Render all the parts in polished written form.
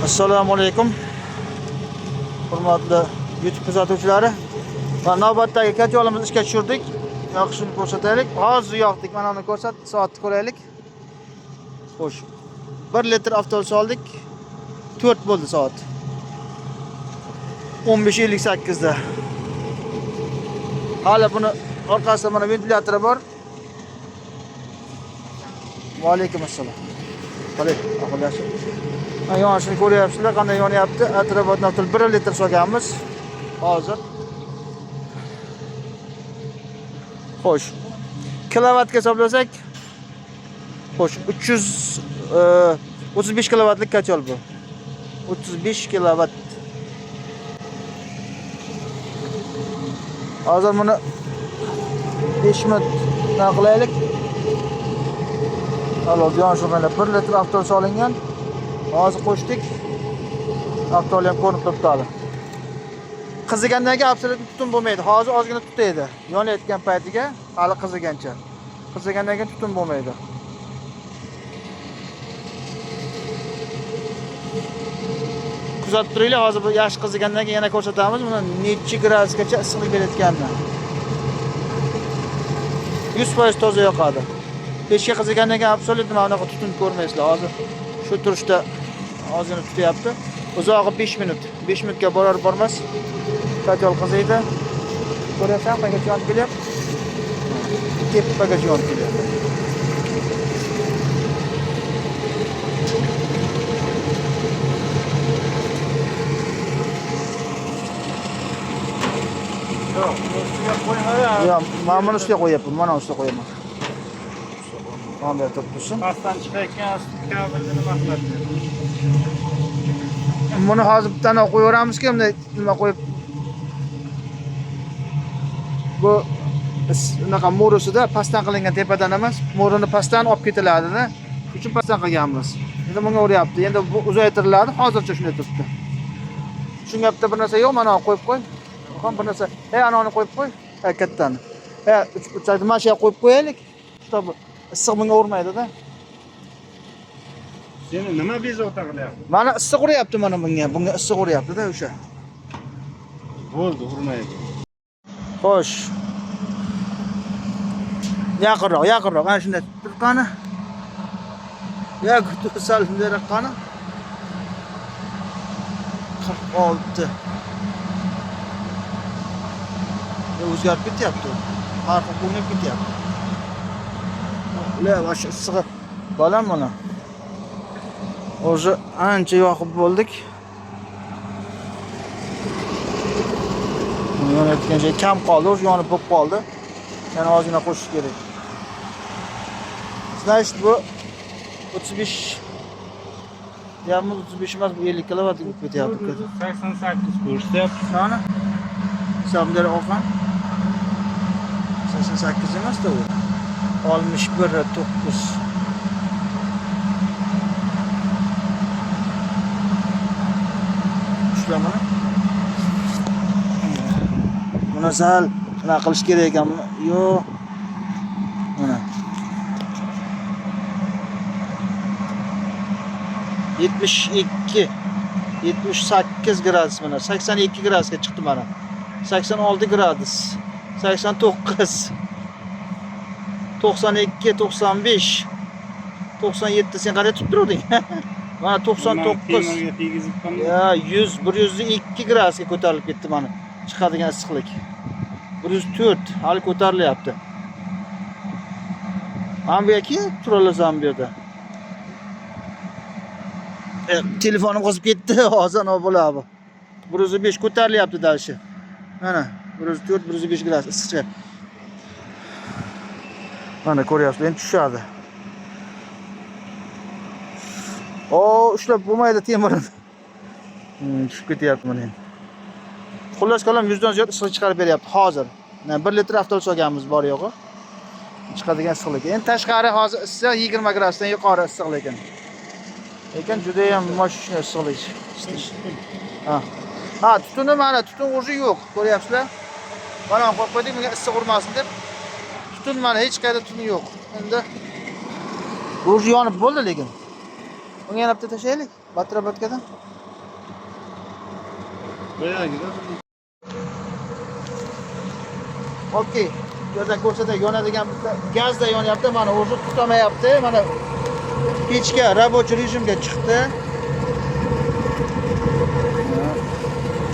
Assalomu alaykum. Hurmatli YouTube kuzatuvchilari. Va navbatdagi kotyolimizni ishga tushirdik. Yoqishini ko'rsataylik. Hozir yoqdik. Mana uni ko'rsat, soatni ko'raylik. Xo'sh. 1 litr avtol soldik. 4 bo'ldi soat. 15:58 da. Hali buni orqasida mana ventilyatori bor. Va alaykum assalom. Qalay, ahvol yaxshi? Mana yonishini ko'ryapsizlar, qanday yonyapti. Atrofdan avtol 1 litr solganmiz. Hozir. Xo'sh. Kilovatga hisoblasak, xo'sh, 335 kilovatlik kotyol bu. 35 kilovat. Hozir buni 5 minut nima qilaylik. Olov yonishini 1 litr avtol solingan. Hozir qo'shdik. Avtol ham ko'rinib turibdi hali. Qizigandan keyin absolyut tutun bo'lmaydi. Hozir ozgina tutaydi. Yonayotgan paytiga hali qizigancha. Qizigandan keyin tutun bo'lmaydi. Kuzatib turinglar, hozir bu yaxshi qizigandan keyin yana ko'rsatamiz buni nechi gradusgacha issiqlik berayotganini. 100% toza yoqadi. Pechka qizigandan keyin absolyut mana bunaqa tutun ko'rmaysizlar. Hozir shu turishda ozgina tutyapti. Uzog'i 5 minut. 5 minutga borar bormas kotyol qiziydi. Ko'ryapsan, qayergacha yonib kelyapti? Tepagacha yonib kelyapti. Yo'q, ustiga qo'yma. Yo'q, mana buni ustiga qo'yapman, mana ustiga qo'yaman. Mana bu yerda tursin. Pastdan chiqayotgan kabelni nima qiladi? Buni hozir bittani qo'yaveramizki, bunday nima qo'yib bu unaqa mo'risida pastdan qilingan, tepadan emas, mo'rini pastdan olib ketiladida. Shuning uchun pastdan qilganmiz. Endi bunga uryapti. Endi bu uzaytiriladi, hozircha shunday turibdi. Shunga bitta bir narsa yo'q, mana qo'yib qo'y. Ham bir narsa. Ey, anavini qo'yib qo'y. Ha, kattani. Ha, uch burchakni mana shu yerga qo'yib qo'yaylik. Чтобы issiq bunga urmaydi-da. Seni nima bezovta qilyapti? Mana issiq uryapti mana bunga. Bunga issiq uryapti-da o'sha. Bo'ldi, urmaydi. Xo'sh. Yaqinroq, yaqinroq. Ana shunday turib qani. Ya, sal bunday qani. 46. Ya, o'zgarib ketyapti. Farqi ko'rinib ketyapti. Ular mana shu issig'i bolam mana. O'zi ancha yoqib bo'ldik. Yonayotgan joy kam qoldi, o'zi yonib bo'lib qoldi. Yana ozgina qo'shish kerak. Значит, bu 35 deyapmiz, 35 emas, bu 50 kilovat bo'lib ketyapti. 88 ko'rsatyapti. Qani? Hisoblar olgan. 88 emas-da u. 61 9. Ushla buni. Buni sal nima qilish kerak ekan buni? Yo'q. Mana. 72 78 gradus mana 82 gradusga chiqdi mana. 86 gradus. 89 92 95 97 sen qanday tutib turuvding? Mana 99 Temirga tegizib. Ya 100 102 gradusga ko'tarilib ketdi mana chiqadigan issiqlik. 104 hali ko'tarilyapti. Mana bu yerga turolasan bu yerda. Telefonim qizib ketdi. Hozir nima bo'ladi? 105 ko'tarilyapti dальше. Mana 104 105 gradus issiq chiqyapti. Mana ko'ryapsiz, endi tushadi. O, ushlab bo'lmaydi temirini. Tushib ketyapti mana endi. Xullas kalom 100 dan ziyod issiqlik chiqarib beryapti hozir. 1 litr avtol solganmiz bor yo'g'i. Chiqadigan issiqlik. Endi tashqari hozir issiq 20 gradusdan yuqori issiq lekin. Lekin juda ham mashina issiqlik. Ha. Ha, tutuni mana tutun o'zi yo'q, ko'ryapsizlar? Mana qo'yib qo'ydik, bunga issiq urmasin deb. Tutun mana hech qayerda tutun yo'q. Endi bu o'zi yonib bo'ldi lekin. Unga yana bitta tashlaylik. Отработка da? Boyagida. Okey. Bu yerdan ko'rsatay, yonadigan bitta gazda yonyapti. Mana o'zi tutamayapti. Mana pechka рабочий rejimga chiqdi.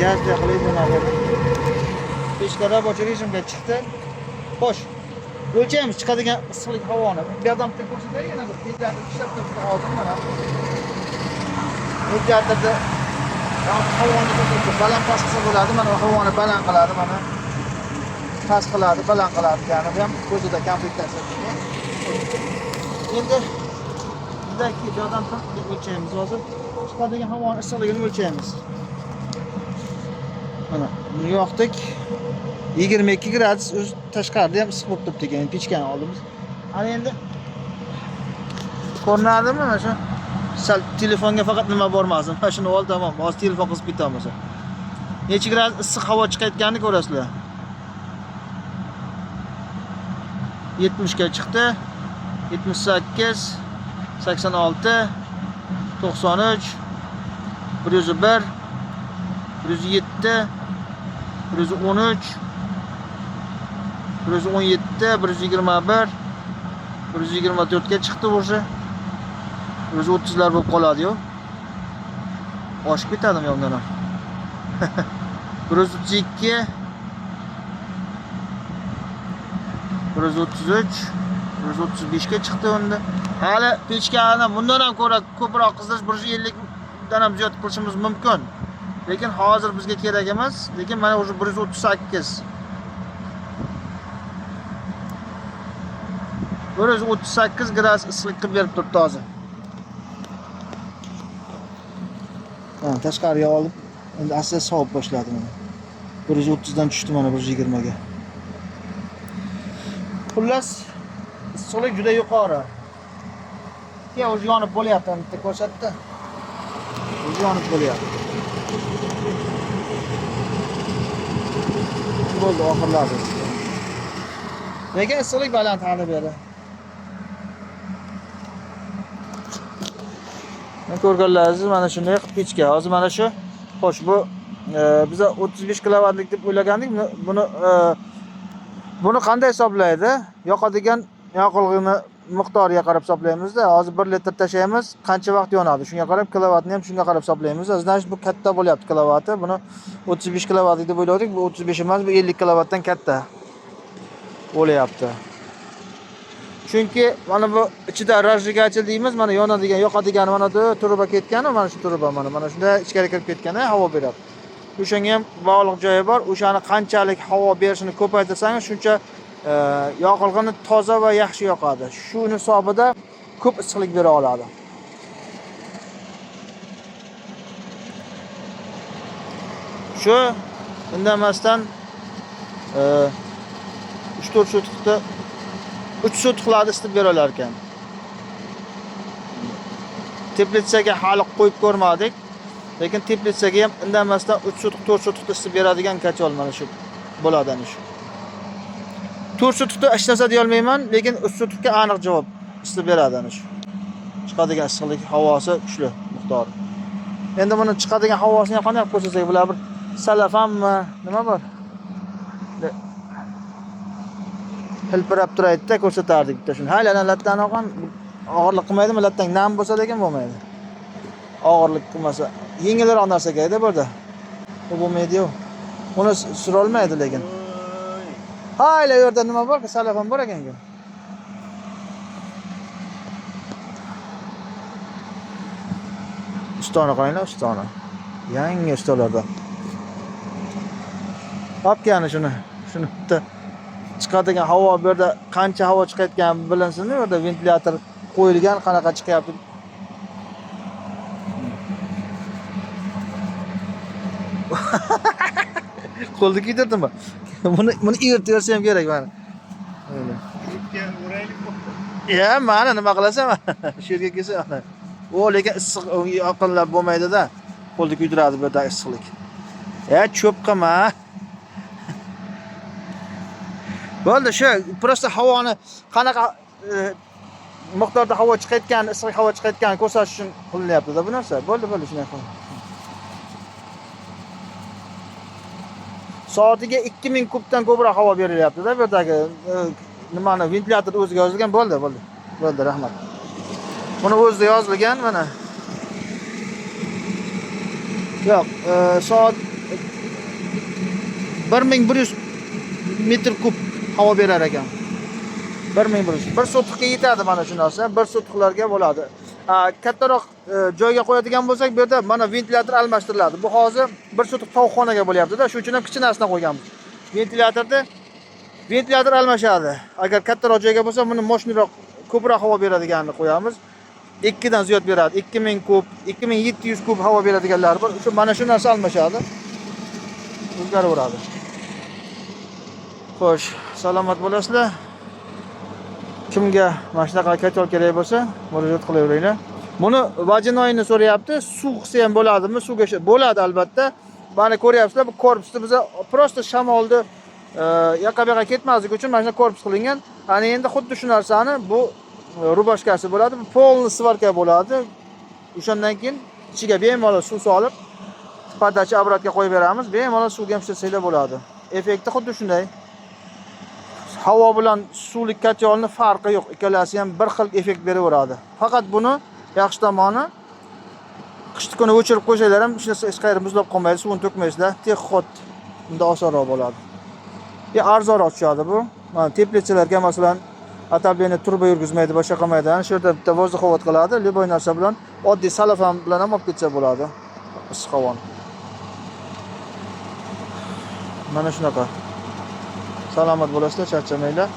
Gazda qilib yonadi. Pechka рабочий rejimga chiqdi. Xo'sh. O'lchaymiz chiqadigan issiqlik havoni. Bu yerdan bitta ko'rsatay, yana bir ventilyator ishlab turibdi hozir mana. Ventilyatorda havoni baland past qilsa bo'ladi. Mana havoni baland qiladi mana. Past qiladi, baland qiladi. Ya'ni bu ham ko'zida komplektatsiya. Endi bizdagi joydan turib o'lchaymiz hozir. Chiqadigan havoni issiqligini o'lchaymiz. Mana buni yoqdik. 22 gradus o'z tashqarida ham issiq bo'lib turibdi ekan, pechkani oldimiz. Ana endi ko'rinadimi mana shu? Sal telefonga faqat nima bormasin. Mana shuni ol, tamom. Hozir telefon qizib ketamiz. Necha gradus issiq havo chiqayotganini ko'rasizlar. 70 ga chiqdi. 78, 86, 93, 101, 107, 113, 117, 121, 124 ga chiqdi уже. 130 lar bo'lib qoladi-yu. Oshib ketadimi yondan ham? 132, 133, 135 ga chiqdi unda. Hali pechkani bundan ham ko'ra ko'proq qizdirish 150 dan ham ziyod qilishimiz mumkin. Lekin hozir bizga kerak emas. Lekin mana уже 138. 138 gradus issiqlik qilib berib turibdi hozir. Ha, tashqariga olib, endi asta sovib boshladi mana. 130 dan tushdi mana 120 ga. Xullas, issiqlik juda yuqori. Keyin o'zi yonib bo'lyapti, bitta ko'rsatdi. O'zi yonib bo'lyapti. Bo'ldi, oxirladi. Lekin issiqlik baland hali beri. Men ko'rganlaringiz mana shunday qilib pechka. Hozir mana shu, xo'sh, bu biza 35 kilovatlik deb o'ylagandik. Buni qanday hisoblaydi? Yoqadigan yoqilg'ini miqdoriga qarab hisoblaymizda. Hozir 1 litr tashlaymiz, qancha vaqt yonadi? Shunga qarab kilovatni ham shunga qarab hisoblaymiz. Значит, bu katta bo'lyapti kilovati. Buni 35 kilovatlik deb o'yladik. Bu 35 emas, bu 50 kilovatdan katta bo'lyapti. Chunki mana bu ichida разжигатель deymiz, mana yonadigan, yoqadigan mana bu truba ketgani, mana shu truba mana shunda ichkari kirib ketgani havo beradi. O'shanga ham bog'liq joyi bor. O'shani qanchalik havo berishini ko'paytirsangiz, shuncha yoqilg'ini toza va yaxshi yoqadi. Shuni hisobida ko'p issiqlik bera oladi. Shu indamasdan 3-4 sotixda 3 sotixlarni isitib bera olar ekan. Teplitsaga hali qo'yib ko'rmadik. Lekin teplitsaga ham indamasdan 3 sotix, 4 sotixda isitib beradigan kachol mana shu bo'ladi ana shu. 4 sotixda hech narsa deya olmayman, lekin 3 sotixga aniq javob isitib beradi ana shu. Chiqadigan issiqlik havosi kuchli miqdori. Endi buni chiqadigan havosini ham qanday qilib ko'rsatsak, bular bir salafanmi, nima bor? Hilpirab turaydi-da, ko'rsatardik bitta shuni. Hali ana latdan olgan, og'irlik qilmaydimi? Latdan nam bo'lsa lekin bo'lmaydi. Og'irlik qilmasa, yengilroq narsa kerakda bu yerda. U bo'lmaydi-yu. Uni sura olmaydi lekin. Hayla, u yerda nima bor? Salafan bor ekan-ku. Ustoni qaranglar, ustoni. Yangi ustalardan. Topgani shuni. Shuni bitta chiqadigan havo bu yerda qancha havo chiqayotgani bilinsin, u yerda ventilyator qo'yilgan, qanaqa chiqyapti. Qo'lni kuydirdimi? Buni erta ham kerak mana. Öyle. Ya, mana nima qilasan? Shu yerga kelsa mana. O lekin issiq yoqinlab bo'lmaydi-da. Qo'lni kuydiradi bu yerda issiqlik. Ya, cho'p qilma. Bo'ldi, shu prosta havoni qanaqa miqdorda havo chiqayotganini, issiq havo chiqayotganini ko'rsatish uchun qilinyapti-da bu narsa. Bo'ldi, bo'ldi, shunday qil. Soatiga 2000 kubdan ko'proq havo berilyapti-da bu yerdagi nimani ventilyator o'ziga yozilgan. Bo'ldi, bo'ldi. Bo'ldi, rahmat. Buni o'zida yozilgan mana. Yo'q, soat 1100 metr kub havo berar ekan. 1100. Bir sotixga yetadi mana shu narsa. Bir sotixlarga bo'ladi. Kattaroq joyga qo'yadigan bo'lsak, bu yerda mana ventilyator almashtiriladi. Bu hozir bir sotix tovuqxonaga bo'lyapti-da, shuning uchun ham kichkinasini qo'yganmiz. Ventilyatorda ventilyator almashadi. Agar kattaroq joyga bo'lsa, buni moshniroq, ko'proq havo beradiganini qo'yamiz. 2 dan ziyod beradi. 2000 kub, 2700 kub havo beradiganlar bor. Shu mana shu narsa almashadi. O'zgaraveradi. Xo'sh, salomat bo'lasizlar. Kimga mana shunaqa котёл kerak bo'lsa, murojaat qilaveringlar. Buni водяной ni so'rayapti. Suv qilsa ham bo'ladimi? Suvga bo'ladi albatta. Mana ko'ryapsizlar, bu korpusni biza просто shamolni yoqqa bu yoqqa ketmasligi uchun mana shunday korpus qilingan. Ana endi xuddi shu narsani bu рубашка si bo'ladi. Bu полный сварка bo'ladi. O'shandan keyin ichiga bemalol suv solib, подача обратка qo'yib beramiz. Bemalol suvga ham ishlatsanglar bo'ladi. Effekti xuddi shunday. Havo bilan suvlik котёл ni farqi yo'q. Ikkalasi ham bir xil effekt beraveradi. Faqat buni yaxshi tomoni, qishni kuni o'chirib qo'ysanglar ham hech narsa, hech qayeri muzlab qolmaydi, suvini to'kmaysizlar. Техуход bunda osonroq bo'ladi. Ya arzonroq tushadi bu. Mana теплица larga masalan отопление truba yurgizmaydi, boshqa qilmaydi. Ana shu yerda bitta воздуховод qiladi. Любой narsa bilan, oddiy salafan bilan ham olib ketsa bo'ladi issiq havoni. Mana shunaqa. Salomat bo'lasizlar, charchamanglar.